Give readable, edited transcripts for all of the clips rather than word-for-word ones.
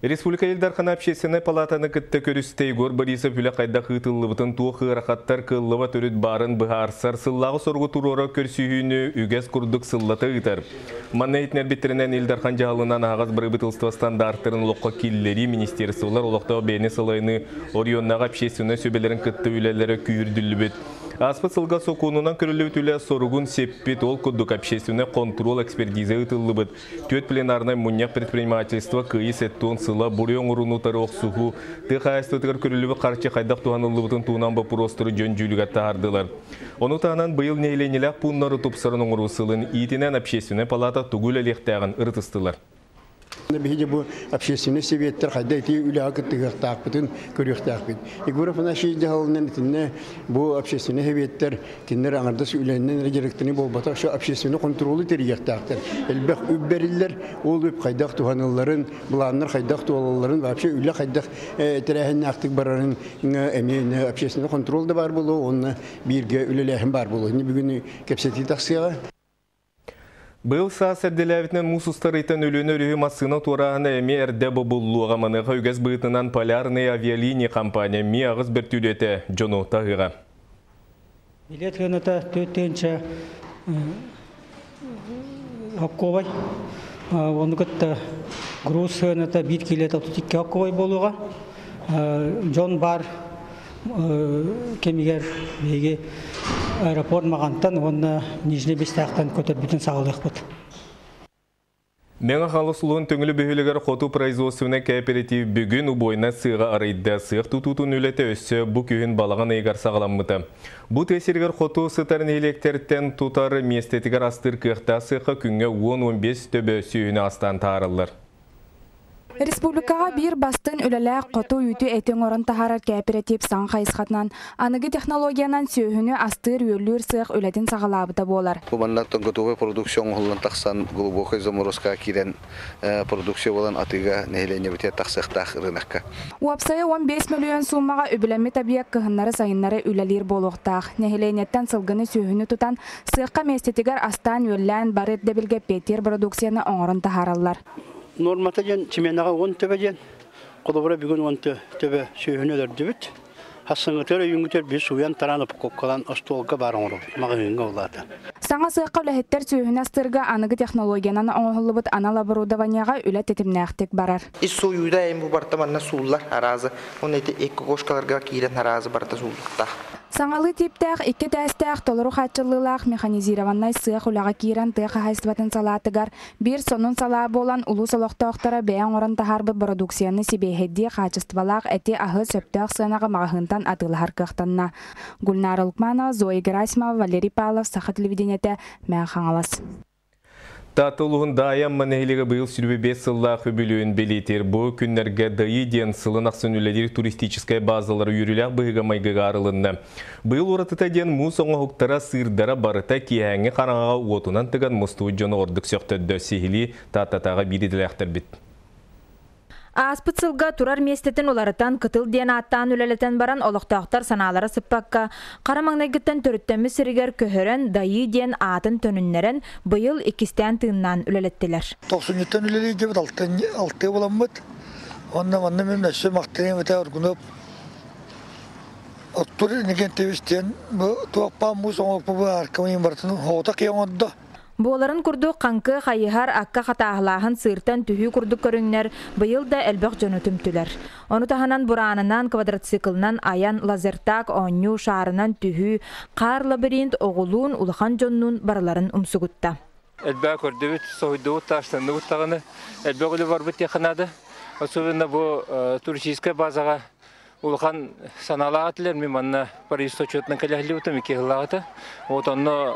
Республика Ил Дархана Общественнай палатаны кытта көрүстэ. Егор Борисов үлэ хайдах ыытыллыбытын, туох ыарахаттар, кыаллыбат өрүт баарын быһаарсар, сыллааҕы соругу туруора көрсүһүүнү үгэс курдук сыллата ыытар. Манна иһитиннэрбиттэринэн, Ил Дархан дьаһалынан аһаҕас бырабыыталыстыба стандартарын олоххо киллэрии министерстволар олохтоох бэйэни салайыныы оройуоннааҕы общественнай сүбэлэрин кытта үлэлэрэ күүһүрдүллүбүт. Ааспыт сылга сокуонунан көрүллүбүт үлэ соругун сиппит, ол курдук общественнай хонтуруол экспертиза ыытыллыбыт. Түөрт пленарнай мунньах предпринимательство кыайыы сэттэ сыла, буруй оҥорууну утары охсуһуу, тыа хаһаайыстыбатыгар көрүллүбүт харчы хайдах туһаныллыбытын туһунан боппуруостары дьон дьүүлүгэр таһаардылар. Ону таһынан быйыл нэһилиэнньэлээх пууннары тупсаран оҥоруу сылын иитинэн общественнай палата тугу үлэлиэхтээҕин ырытыстылар. Биһиги бу общественный советтер хайда ити үлэҕэ кыттыһыахтаахпытын көрүөхтээхпит. Егор Афанасьевич дьаһалынан итиннэ бу общественный советтер кинилэр аҥардас үлэннэн эрэ дьарыктаныы буолбатах, что общественный контролу тэрийиэхтээхтэр. Элбэх үп бэриллэр, ол үп хайдах туһанылларын, былааннар хайдах туолалларын, вообще үлэ хайдах тэрээһиннээхтик барарын эмиэ общественный контроль да баар буолуо, уонна бииргэ үлэлээһин баар буолуо. Бүгүн кэпсэтии тахсыаҕа. Быйыл саас эрдэлээбитинэн муус устар ыйтан Өлүөнэ өрүһү массыына туорааһына эмиэ эрдэ бобуллуоҕа. Маныаха үгэс быһыытынан Полярные авиалинии компания эмиэ аҕыс бөртүүлүөтэ дьону таһыаҕа. Билет сыаната 4 тыһыынча солкуобай. Ону кытта груз сыаната 1 кило 32 солкуобай буолуоҕа. Дьон баар кэмигэр биһиги аэропорт Маҕантан уонна Нижний Бэстээхтэн көтөрбүтүн саҕалыахпыт. Мэҥэ Хаҥалас улууһун Төҥүлү бөһүөлэгэр Хоту производственнай кооператив бүгүн убойнай сыаҕа арыйда. Сыах тутуутун үлэтэ өссө бу күһүн балаҕан ыйыгар саҕаламмыта. Бу тыа сиригэр хоту сытар нэһилиэктэртэн тутар миэстэтигэр астыыр кыахтаах сыахха күҥҥэ 10-15 төбө сүөһүнү астаан таһаараллар. Республикаҕа биир бастыҥ үлэлээх хоту үүтү эти оҥорон таһаарар кооператив саҥа хайысхатынан аныгы технологиянан сүөһүнү астыыр-үөллүүр сыах үлэтин саҕалаабыта буолар. Бу маннаттан готовый продукция оҥоһуллан тахсан, глубокой заморозка киирэн продукция буолан атыыга нэһилиэнньэбитигэр тахсыахтаах рынокка. Уопсайа 15 мөлүйүөн суумаҕа үбүлэммит объект кыһыннары-сайыннары үлэлиир буолуохтаах. Нэһилиэнньэттэн сылгыны сүөһүнү тутан, сыахха миэстэтигэр астаан-үөллээн бары ирдэбилгэ эппиэттиир продукцияны оҥорон таһаараллар. Нуормата диэн сменаҕа 10 төбө диэн, холобура бүгүн 10 төбө сүөһүнү өлөрдүбүт. Сарсыҥҥытыгар өйүүҥҥүтүгэр биир сууйан тараан упаковкалаан остуолга баар оҥоробут маҕаһыыҥҥа улаата. Саҥа сыахха үлэһиттэр сүөһүнү астыырга аныгы технологиянан оҥоһуллубут анал оборудованиеҕа үлэ тэтимнээхтик барар. Ис сууйуута эм бу барта манна сууллар араазы. Он эти окошкаларга киирэн араазы барта сууллуктаах. Саҥалыы тииптээх икки этээстээх толору хааччыллыылаах механизированнай сыах үлэҕэ киирэн тыа хаһаайыстыбатын салаатыгар биир сонун салаа буолан улуус олохтоохторо бэйэ оҥорон таһаарбыт бородууксуйаны сибиэһэйдии хаачыстыбалаах эти аһы сөптөөх сыанаҕа маҕаһыынтан атыылаһар кыахтанна. Гульнара Лукманова, Зоя Герасимова, Валерий Павлов, Саха телевидениетэ, Мэҥэ Хаҥалас. Таатта улууһун Даайа Амма нэһилиэгэ быйыл 25 сыллаах үбүлүөйүн бэлиэтиир. Бу күннэргэ Дайыы диэн сылын ахсын үлэлиир туристическай базалары үөрүүлээх быһыыга-майгыга арылынна. Быйыл уратыта диэн муус оҥоһуктара, сыырдара барыта киэһээҥҥи хараҥаҕа уотунан тыган мустубут дьону ордук сөхтөрдө. Сиһилии Тааттатааҕы биир идэлээхтэрбит. Ааспыт сылга турар миэстэтин уларытан Кытыл диэн ааттаан үлэлэтэн баран олохтоохтор санаалара сыппакка хара маҥнайгыттан төрүттэммит сиригэр көһөрөн Дайыы диэн аатын төнүннэрэн быйыл иккистээн тыыннаан үлэлэттилэр. Тохсунньуттан үлэлиирдибит алтыы буламмыт. Онно манна мин өссө махтаныам этэ Аргунов Оттур Иннокентьевич диэн бу туохпаан муус оҥорпу аркамыйын барытын оҕото киһи оҥордо. Буоларын курдук хаҥкы, хайыһар, акка хатааһылааһын, сыыртан түһүү курдук көрүҥнэр быйыл да элбэх дьону түмтүлэр. Ону таһынан бураанынан, квадроциклынан айан, лазертаг, оонньуу, шаарынан түһүү, хаар лабиринт, оҕолуун, улахан дьоннуун барыларын умсугутта. Элбэх көрдүбүт, соһуйдубут, таастанныбыт даҕаны. Элбэх үлэ барбыт диэххэ наада. Особенно бу туристическай базаҕа улахан санаалаах этилэр. Мин манна Париж учетынан кэлэһиллибитим икки сыллааҕыта. Вот онно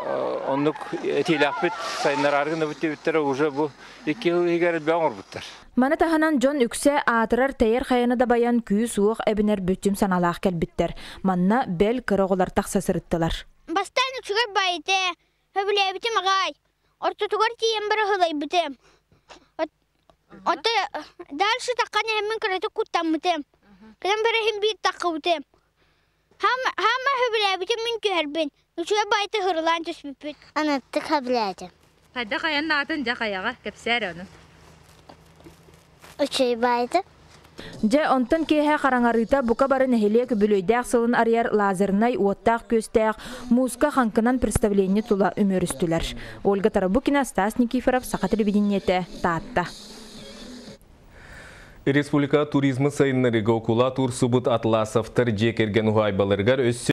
оннук этиилээхпит сайыннараары гынабыт диэбиттэрэ уже бу 2 сыл иһигэр элбэх оҥорбуттар. Маны таһынан дьон үксэ аатырар тэйэр хайаны дабайан күүс-уох эбинэр бүччүм санаалаах кэлбиттэр. Манна бэл кыра оҕолор тахса сырыттылар. Бастаан үчүгэй баайыта, сөбүлээбитим аҕай. Ортотугар тиийэн бара сылайбытым. Оттон дальше таххан иһэммин кыратык куттаммытым. Кэлэн бара иһин биир таххыбытым. Хаама сөбүлээбитим мин түһэрбин. Үчүгэй баайыта сырылаан түспүппүт. Анаттык сөбүлээтим. Хайдах айаннаатын дьэ хайаҕа кэпсээр ону. Үчүгэй баайыта. Дьэ, онтон киэһэ хараҥарыыта бука бары нэһилиэк үбүлүөйдээх сылын арыйар лазернай уоттаах-күөстээх мууска хаҥкынан представление тула үмүөрүстүлэр. Ольга Тарабукина, Стас Никифоров, Саха телевидениетэ, Таатта. Республика туризмы сайыннарыыга укулаат уурсубут Атласовтар дьиэ кэргэн уһаайбаларыгар өссө